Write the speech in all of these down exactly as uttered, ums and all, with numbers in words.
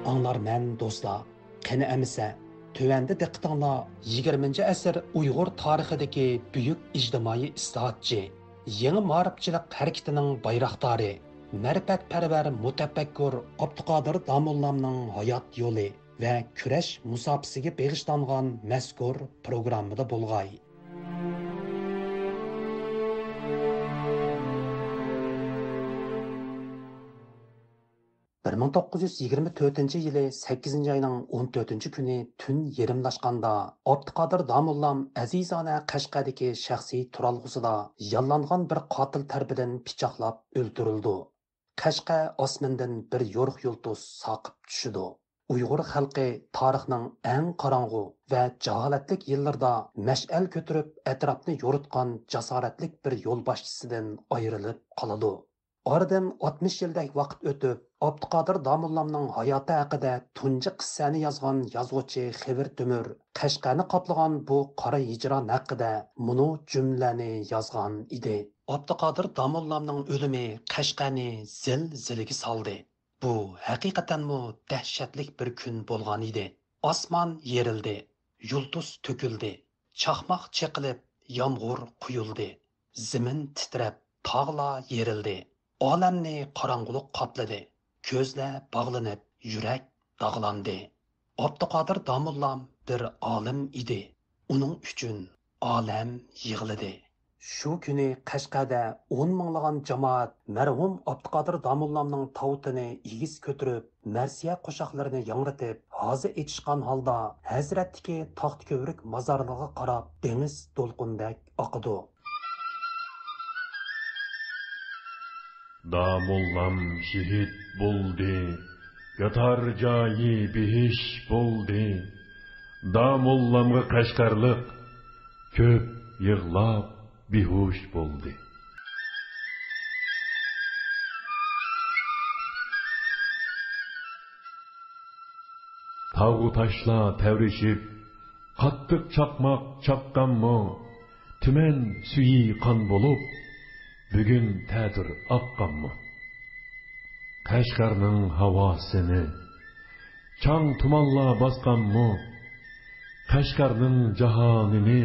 ئاڭلارمەن دوستلار، قېنى ئەمىسە، تۆۋەندە دىققىتىڭلار يىگىرمىنچى ئەسىر ئۇيغۇر تارىخىدىكى بۈيۈك ئىجتىمائىي ئىسلاھاتچى، يېڭى مائارىپچىلىق ھەرىكىتىنىڭ بايراقدارى، مەرىپەتپەرۋەر مۇتەپەككۇر ئابدۇقادىر داموللامنىڭ ھايات يولى ۋە كۈرەش مۇساپىسىگە بېغىشلانغان مەزكۇر پروگراممىدا بولغاي. بىر مىڭ توققۇز يۈز يىگىرمە تۆتىنچى يىلى سەككىزىنچى ئاينىڭ ئون تۆتىنچى كۈنى تۈن يېرىملاشقاندا، ئابدۇقادىر داموللام ئەزىزانە قەشقەردىكى شەخسىي تۇرالغۇسىدا ياللانغان بىر قاتىل تەرىپىدىن پىچاقلاپ ئۆلتۈرۈلىدۇ. قەشقەر ئاسمىنىدىن بىر يورۇق يۇلتۇز ساقىپ چۈشىدۇ. ئۇيغۇر خەلقى تارىخنىڭ ئەڭ قاراڭغۇ ۋە جاھالەتلىك يىللىرىدا مەشئەل كۆتۈرۈپ ئەتراپنى يورۇتقان جاسارەتلىك بىر يولباشچىسىدىن ئايرىلىپ قالىدۇ. ئارىدىن ئاتمىش يىلدەك ۋاقىت ئۆتۈپ، ئابدۇقادىر داموللامنىڭ ھاياتى ھەققىدە تۇنجى قىسسەنى يازغان يازغۇچى خېۋىر تۆمۈر قەشقەرنى قاپلىغان بۇ قارا ھىجران ھەققىدە مۇنۇ جۈملىلەرنى يازغان ئىدى. ئابدۇقادىر داموللامنىڭ ئۆلۈمى قەشقەرنى زىلزىلىگە سالدى. بۇ ھەقىقەتەنمۇ دەھشەتلىك بىر كۈن بولغان ئىدى. ئاسمان يېرىلدى، يۇلتۇز تۆكۈلدى، چاقماق چېقىلىپ، يامغۇر قۇيۇلدى. زېمىن تىترەپ، تاغلار يېرىلدى. ئالەمنى قاراڭغۇلۇق قاپلىدى. كۆزلەر باغلىنىپ، يۈرەك داغلاندى. ئابدۇقادىر داموللام بىر ئالىم ئىدى. ئۇنىڭ ئۈچۈن ئالەم يىغلىدى. شۇ كۈنى قەشقەردە ئون مىڭلىغان جامائەت مەرھۇم ئابدۇقادىر داموللامنىڭ تاۋۇتىنى ئېگىز كۆتۈرۈپ، مەرسىيە قوشاقلىرىنى ياڭرىتىپ، ھازا ئېچىشقان ھالدا ھەزرەتتىكى تاختا كۆۋرۈك مازارلىقىغا قاراپ دېڭىز دولقۇنىدەك ئاقىدۇ. داموللام شېھىت بولدى، ياتار جايى بېھىش بولدى. داموللامغا قەشقەرلىق كۆپ يىغلاپ بىھوش بولدى. تاغۇ تاشلار تەۋرىشىپ، قاتتىق چاقماق چاققانمۇ، تۈمەن سۈيى قان بولۇپ، بۈگۈن تەتۈر ئاققانمۇ؟ قەشقەرنىڭ ھاۋاسىنى چاڭ تۇمانلار باسقانمۇ؟ قەشقەرنىڭ جاھانىنى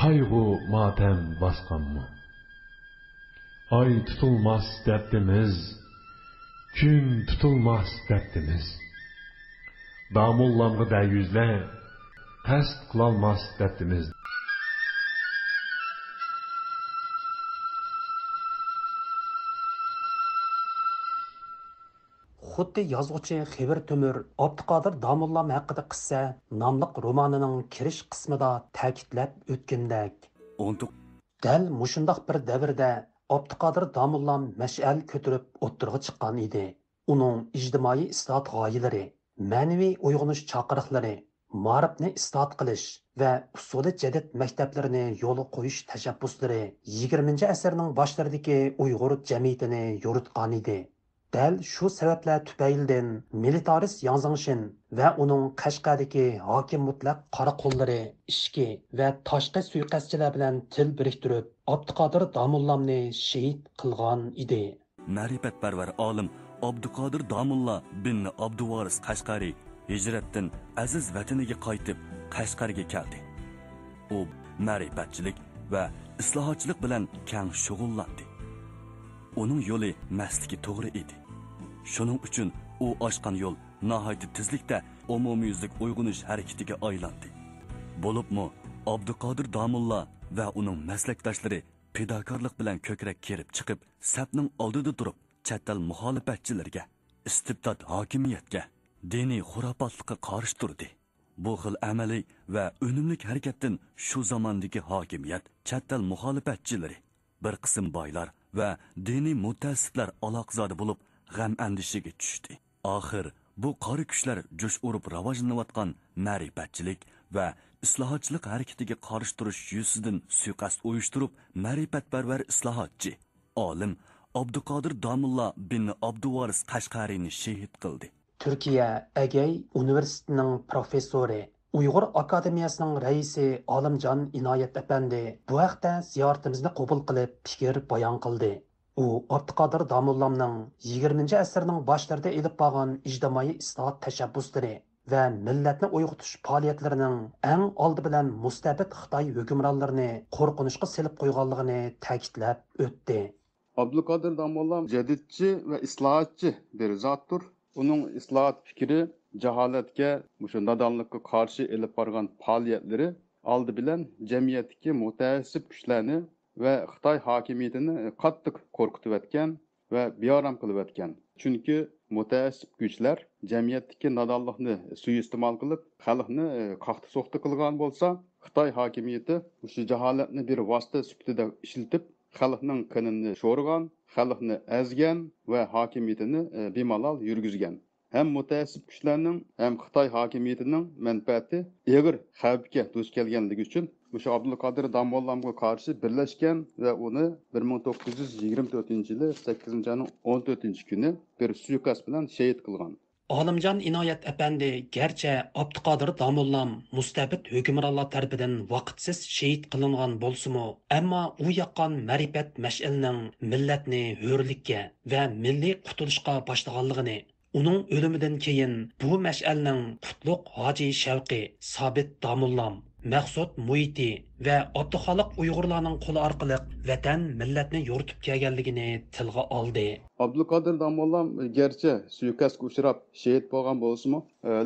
قايغۇ ماتەم باسقانمۇ؟ ئاي تۇتۇلماس دەپتىمىز، كۈن تۇتۇلماس دەپتىمىز. داموللامغا دەييۈزلەر قەست قىلالماس دەپتىمىز. خۇددى يازغۇچى خېۋىر تۆمۈر ئابدۇقادىر داموللام ھەققىدە قىسسە ناملىق رومانىنىڭ كىرىش قىسمىدا تەكىتلەپ ئۆتكىنىدەك، ئۇنتۇق. دەل مۇشۇنداق بىر دەۋردە ئابدۇقادىر داموللام مەشئەل كۆتۈرۈپ ئوتتۇرىغا چىققان ئىدى. ئۇنىڭ ئىجتىمائىي ئىسلاھات غايىلىرى، مەنىۋى ئويغىنىش چاقىرىقلىرى، مائارىپنى ئىسلاھات قىلىش ۋە ئۇسۇلى جەدىد مەكتەپلىرىنى يولغا قويۇش تەشەببۇسلىرى يىگىرمىنچى ئەسىرنىڭ باشلىرىدىكى ئۇيغۇر جەمئىيىتىنى يورۇتقانىدى. دەل شۇ سەۋەبلەر تۈپەيلىدىن مىلىتارىست ياڭ زېڭشىن ۋە ئۇنىڭ قەشقەردىكى ھاكىم مۇتلەق قارا قوللىرى ئىچكى ۋە تاشقى سۇيىقەستچىلەر بىلەن تىل بىرىكتۈرۈپ، ئابدۇقادىر داموللامنى شېھىت قىلغان ئىدى. مەرىپەتپەرۋەر ئالىم ئابدۇقادىر داموللا بىن ئابدۇۋارىس قەشقەرى ھىجرەتتىن ئەزىز ۋەتىنىگە قايتىپ، قەشقەرگە كەلدى. ئۇ مەرىپەتچىلىك ۋە ئىسلاھاتچىلىق بىلەن كەڭ شۇغۇللاندى. ئۇنىڭ يولى مەسلىكى توغرا ئىدى. شۇنىڭ ئۈچۈن ئۇ ئاچقان يول ناھايىتى تېزلىكتە ئومۇميۈزلۈك ئويغىنىش ھەرىكىتىگە ئايلاندى. بولۇپمۇ ئابدۇقادىر داموللا ۋە ئۇنىڭ مەسلەكداشلىرى پىداكارلىق بىلەن كۆكرەك كېرىپ چىقىپ، سەپنىڭ ئالدىدا تۇرۇپ، چەت ئەل مۇخالىپەتچىلىرىگە، ئىستىبدات ھاكىمىيەتكە، دىنىي خۇراپاتلىققا قارشى تۇردى. بۇ خىل ئەمەلىي ۋە ئۈنۈملۈك ھەرىكەتتىن شۇ زاماندىكى ھاكىمىيەت، چەت ئەل مۇخالىپەتچىلىرى، بىر قىسىم بايلار ۋە دىنىي مۇتەئەسسىپلەر ئالاقىزادە بولۇپ، غەم-ئەندىشىگە چۈشتى. ئاخىر بۇ قارا كۈچلەر جۇش ئۇرۇپ راۋاجلىنىۋاتقان مەرىپەتچىلىك ۋە ئىسلاھاتچىلىق ھەرىكىتىگە قارشى تۇرۇش يۈزىسىدىن سۇيىقەست ئۇيۇشتۇرۇپ، مەرىپەتپەرۋەر ئىسلاھاتچى، ئالىم ئابدۇقادىر داموللا بىن ئابدۇۋارىس قەشقەرىنى شېھىت قىلدى. تۈركىيە ئەگەي ئۇنىۋېرسىتېتىنىڭ پروفېسسورى، ئۇيغۇر ئاكادېمىيەسىنىڭ رەئىسى ئالىمجان ئىنايەت ئەپەندى بۇ ھەقتە زىيارىتىمىزنى قوبۇل قىلىپ پىكىر بايان قىلدى. ئۇ ئابدۇقادىر داموللامنىڭ يىگىرمىنچى ئەسىرنىڭ باشلىرىدا ئېلىپ بارغان ئىجتىمائىي ئىسلاھات تەشەببۇسلىرى ۋە مىللەتنى ئويغىتىش پائالىيەتلىرىنىڭ ئەڭ ئالدى بىلەن مۇستەبىت خىتاي ھۆكۈمرانلىرىنى قورقۇنچقا سېلىپ قويغانلىقىنى تەكىتلەپ ئۆتتى. ئابدۇقادىر داموللام جەدىدچى ۋە ئىسلاھاتچى بىر زاتتۇر. ئۇنىڭ ئىسلاھات پىكرى، جاھالەتكە، مۇشۇ نادانلىققا قارشى ئېلىپ بارغان پائالىيەتلىرى ئالدى بىلەن جەمئىيەتتىكى مۇتەئەسسىپ كۈچلەرنى ۋە خىتاي ھاكىمىيىتىنى قاتتىق قورقۇتۇۋەتكەن ۋە بىئارام قىلىۋەتكەن. چۈنكى مۇتەئەسسىپ كۈچلەر جەمئىيەتتىكى نادانلىقنى سۇيىئىستېمال قىلىپ، خەلقنى، ئى، قاقتى-سوقتى قىلغان بولسا، خىتاي ھاكىمىيىتى مۇشۇ جاھالەتنى بىر ۋاسىتە سۈپىتىدە ئىشلىتىپ، خەلقنىڭ قېنىنى شورىغان، خەلقنى ئەزگەن ۋە ھاكىمىيىتىنى، ئى، بىمالال يۈرگۈزگەن. ھەم مۇتەئەسسىپ كۈچلەرنىڭ، ھەم خىتاي ھاكىمىيىتىنىڭ مەنپەئەتى ئېغىر خەۋپكە دۇچ كەلگەنلىكى ئۈچۈن، مۇشۇ ئابدۇلقادىر داموللامغا قارشى بىرلەشكەن ۋە ئۇنى بىر مىڭ توققۇز يۈز يىگىرمە تۆتىنچى يىلى سەككىزىنچى ئاينىڭ ئون تۆتىنچى كۈنى بىر سۇيىقەست بىلەن شېھىت قىلغان. ئالىمجان ئىنايەت ئەپەندى گەرچە ئابدۇقادىر داموللام مۇستەبىت ھۆكۈمرانلار تەرىپىدىن ۋاقىتسىز شېھىت قىلىنغان بولسىمۇ، ئەمما ئۇ ياققان مەرىپەت مەشئىلىنىڭ مىللەتنى ھۆرلۈككە ۋە مىللىي قۇتۇلۇشقا باشلىغانلىقىنى، ئۇنىڭ ئۆلۈمىدىن كېيىن بۇ مەشئەلنىڭ قۇتلۇق ھاجى شەۋقى، سابىت داموللام، مەخسۇت مۇھىتى ۋە ئابدۇخالىق ئۇيغۇرلارنىڭ قولى ئارقىلىق ۋەتەن، مىللەتنى يورۇتۇپ كەلگەنلىكىنى تىلغا ئالدى. ئابدۇلقادىر داموللام گەرچە سۇيىقەستكە ئۇچراپ شېھىت بولغان بولسىمۇ،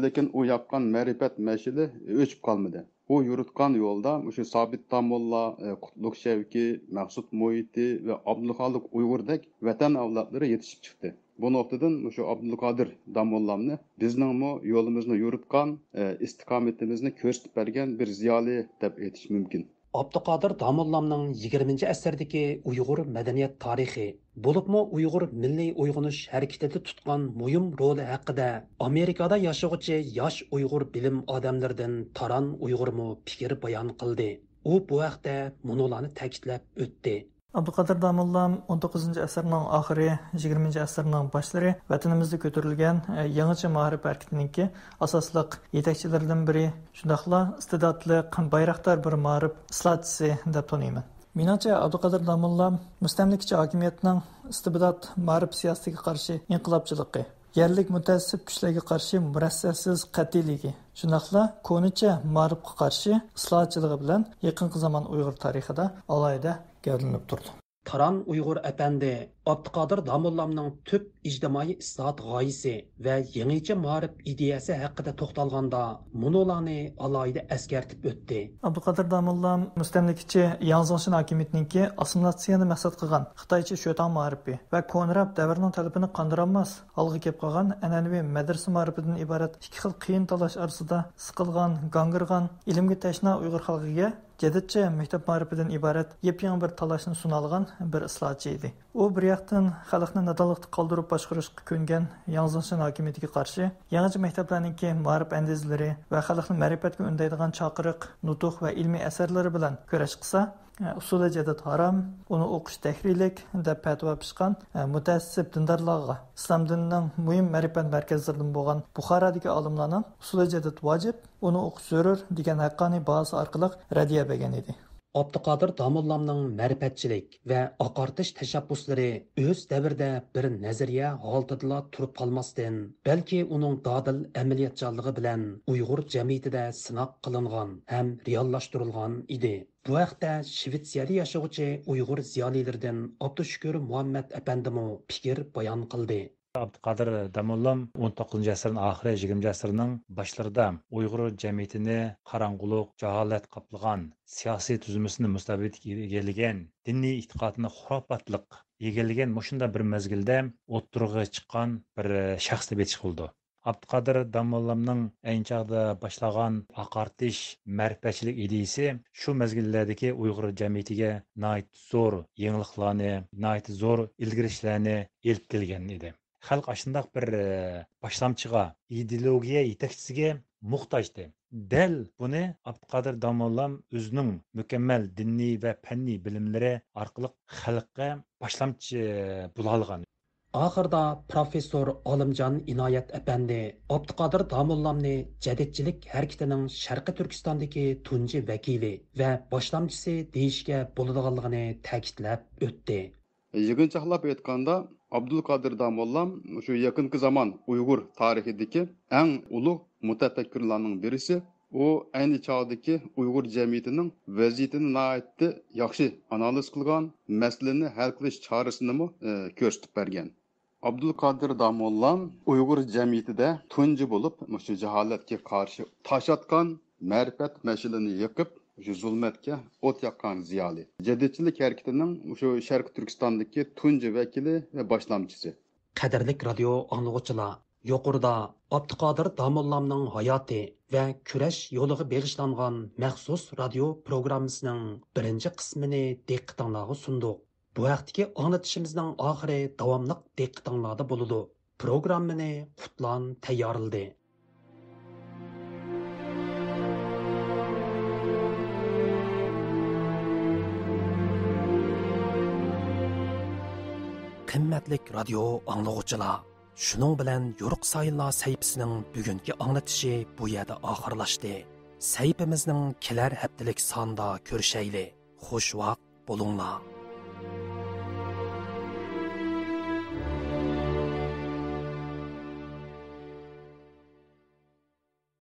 لېكىن ئۇ ياققان مەرىپەت مەشئىلى ئۆچۈپ قالمىدى. ئۇ يورۇتقان يولدا مۇشۇ سابىت داموللا، قۇتلۇق شەۋقى، مەخسۇت مۇھىتى ۋە ئابدۇخالىق ئۇيغۇردەك ۋەتەن ئەۋلادلىرى يېتىشىپ چىقتى. بۇ نۇقتىدىن مۇشۇ ئابدۇلقادىر داموللامنى بىزنىڭمۇ يولىمىزنى يورۇتقان، ئىستىقامىتىمىزنى كۆرسىتىپ بەرگەن بىر زىيالىي دەپ ئېيتىش مۇمكىن. ئابدۇقادىر داموللامنىڭ يىگىرمىنچى ئەسىردىكى ئۇيغۇر مەدەنىيەت تارىخى، بولۇپمۇ ئۇيغۇر مىللىي ئويغىنىش ھەرىكىتىدە تۇتقان مۇھىم رولى ھەققىدە ئامېرىكادا ياشىغۇچى ياش ئۇيغۇر بىلىم ئادەملىرىدىن تاران ئۇيغۇرمۇ پىكىر بايان قىلدى. ئۇ بۇ ھەقتە مۇنۇلارنى تەكىتلەپ ئۆتتى. ئابدۇقادىر داموللام ئون توققۇزىنچى ئەسىرنىڭ ئاخىرى، يىگىرمىنچى ئەسىرنىڭ باشلىرى ۋەتىنىمىزدە كۆتۈرۈلگەن، ئە، يېڭىچە مائارىپ ھەرىكىتىنىڭكى ئاساسلىق يېتەكچىلىرىدىن بىرى، شۇنداقلا ئىستىداتلىق، بايراقدار بىر مائارىپ ئىسلاھاتچىسى دەپ تونۇيمەن. مېنىڭچە، ئابدۇقادىر داموللام مۇستەملىكىچى ھاكىمىيەتنىڭ ئىستىبدات مائارىپ سىياسىتىگە قارشى ئىنقىلابچىلىقى، يەرلىك مۇتەئەسسىپ كۈچلەرگە قارشى مۇرەسسەسىز قەتئىيلىكى، شۇنداقلا كونىچە مائارىپقا قارشى ئىسلاھاتچىلىقى بىلەن يېقىنقى زامان ئۇيغۇر تارىخىدا ئالاھىدە گەۋدىلىنىپ تۇرىدۇ. تاران ئۇيغۇر ئەپەندى ئابدۇقادىر داموللامنىڭ تۈپ ئىجتىمائىي ئىسلاھات غايىسى ۋە يېڭىچە مائارىپ ئىدىيەسى ھەققىدە توختالغاندا، مۇنۇلارنى ئالاھىدە ئەسكەرتىپ ئۆتتى. ئابدۇقادىر داموللام مۇستەملىكىچى ياڭ زېڭشىن ھاكىمىيىتىنىڭكى ئاسسىمىلياتسىيەنى مەقسەت قىلغان خىتايچە شۆتاڭ مائارىپى ۋە كونىراپ دەۋرنىڭ تەلىپىنى قاندۇرالماس ھالغا كېلىپ قالغان ئەنئەنىۋى مەدرىسە مائارىپىدىن ئىبارەت ئىككى خىل قىيىن تالاش ئارىسىدا سىقىلغان، گاڭگىرىغان، ئىلىمگە تەشنا ئۇيغۇر خەلقىگە جەدىدچە مەكتەپ مائارىپىدىن ئىبارەت يېپيېڭى بىر تاللاشنى سۇنالىغان بىر ئىسلاھاتچى ئىدى. ئۇ بىر ياقتىن خەلقنى نادانلىقتا قالدۇرۇپ باشقۇرۇشقا كۆنگەن ياڭ زېڭشىن ھاكىمىيىتىگە قارشى يېڭىچە مەكتەپلەرنىڭكى مائارىپ ئەندىزىلىرى ۋە خەلقنى مەرىپەتكە ئۈندەيدىغان چاقىرىق، نۇتۇق ۋە ئىلمىي ئەسەرلىرى بىلەن كۈرەش قىلسا، ئۇسۇلى جەدىد ھارام، ئۇنى ئوقۇش تەھرىرلىك دەپ پەتىۋا پىشقان مۇتەئەسسىپ دىندارلارغا، ئىسلام دىنىنىڭ مۇھىم مەرىپەت مەركەزلىرىدىن بولغان بۇخارادىكى ئالىملارنىڭ ئۇسۇلى جەدىد ۋاجىپ، ئۇنى ئوقۇش زۆرۈر دېگەن ھەققانىي باھاسى ئارقىلىق رەددىيە بەرگەن ئىدى. ئابدۇقادىر داموللامنىڭ مەرىپەتچىلىك ۋە ئاقارتىش تەشەببۇسلىرى ئۆز دەۋرىدە بىر نەزەرىيە ھالىتىدىلا تۇرۇپ قالماستىن، بەلكى ئۇنىڭ دادىل ئەمەلىيەتچانلىقى بىلەن ئۇيغۇر جەمئىيىتىدە سىناق قىلىنغان ھەم رېئاللاشتۇرۇلغان ئىدى. بۇ ھەقتە شىۋېتسىيەدە ياشىغۇچى ئۇيغۇر زىيالىيلىرىدىن ئابدۇشۈكۈر مۇھەممەت ئەپەندىمۇ پىكىر بايان قىلدى. ئابدۇقادىر داموللام ئون توققۇزىنچى ئەسىرنىڭ ئاخىرى، يىگىرمىنچى ئەسىرنىڭ باشلىرىدا ئۇيغۇر جەمئىيىتىنى قاراڭغۇلۇق، جاھالەت قاپلىغان، سىياسىي تۈزۈلمىسىنى مۇستەبىت ئىگىلىگەن، دىنىي ئېتىقادنى خۇراپاتلىق ئىگىلىگەن مۇشۇنداق بىر مەزگىلدە ئوتتۇرىغا چىققان بىر شەخس دەپ ئېيتىشقا بولىدۇ. ئابدۇقادىر داموللامنىڭ ئەينى چاغدا باشلىغان ئاقارتىش، مەرىپەتچىلىك ئىدىيىسى شۇ مەزگىللەردىكى ئۇيغۇر جەمئىيىتىگە ناھايىتى زور يېڭىلىقلارنى، ناھايىتى زور ئىلگىرىلىشلەرنى ئېلىپ كەلگەن ئىدى. خەلق ئاشۇنداق بىر، ئە، باشلامچىغا، ئىدېئولوگىيە يېتەكچىسىگە موھتاجتى. دەل بۇنى ئابدۇقادىر داموللام ئۆزىنىڭ مۇكەممەل دىنىي ۋە پەننىي بىلىملىرى ئارقىلىق خەلققە باشلامچى بولالىغان. ئاخىرىدا پروفېسسور ئالىمجان ئىنايەت ئەپەندى ئابدۇقادىر داموللامنى جەدىدچىلىك ھەرىكىتىنىڭ شەرقىي تۈركىستاندىكى تۇنجى ۋەكىلى ۋە باشلامچىسى دېيىشكە بولىدىغانلىقىنى تەكىتلەپ ئۆتتى. يىغىنچاقلاپ ئېيتقاندا، ئابدۇلقادىر داموللام شۇ يېقىنقى زامان ئۇيغۇر تارىخىدىكى ئەڭ ئۇلۇغ مۇتەپەككۇرلارنىڭ بىرسى. ئۇ ئەينى چاغدىكى ئۇيغۇر جەمئىيىتىنىڭ ۋەزىيىتىنى ناھايىتى ياخشى ئانالىز قىلغان، مەسىلىنى ھەل قىلىش چارىسىنىمۇ، ئى، كۆرسىتىپ بەرگەن. ئابدۇلقادىر داموللام ئۇيغۇر جەمئىيىتىدە تۇنجى بولۇپ مۇشۇ جاھالەتكە قارشى تاش ئاتقان، مەرىپەت مەشئىلىنى يېقىپ، مۇشۇ زۇلمەتكە ئوت ياققان زىيالىي. جەدىدچىلىك ھەرىكىتىنىڭ مۇشۇ شەرقىي تۈركىستاندىكى تۇنجى ۋەكىلى ۋە باشلامچىسى. قەدىرلىك رادىيو ئاڭلىغۇچىلار، يۇقىرىدا ئابدۇقادىر داموللامنىڭ ھاياتى ۋە كۈرەش يولىغا بېغىشلانغان مەخسۇس رادىيو پروگراممىسىنىڭ بىرىنچى قىسمىنى دىققىتىڭلارغا سۇندۇق. بۇ ھەقتىكى ئاڭلىتىشىمىزنىڭ ئاخىرى داۋاملىق دىققىتىڭلاردا بولىدۇ. پروگراممىنى قۇتلان تەييارلىدى. قىممەتلىك رادىيو ئاڭلىغۇچىلار، شۇنىڭ بىلەن يورۇق سايىنلار سەھىپىسىنىڭ بۈگۈنكى ئاڭلىتىشى بۇ يەردە ئاخىرلاشتى. سەھىپىمىزنىڭ كېلەر ھەپتىلىك سانىدا كۆرۈشەيلى. خۇش ۋاقىت بولۇڭلار.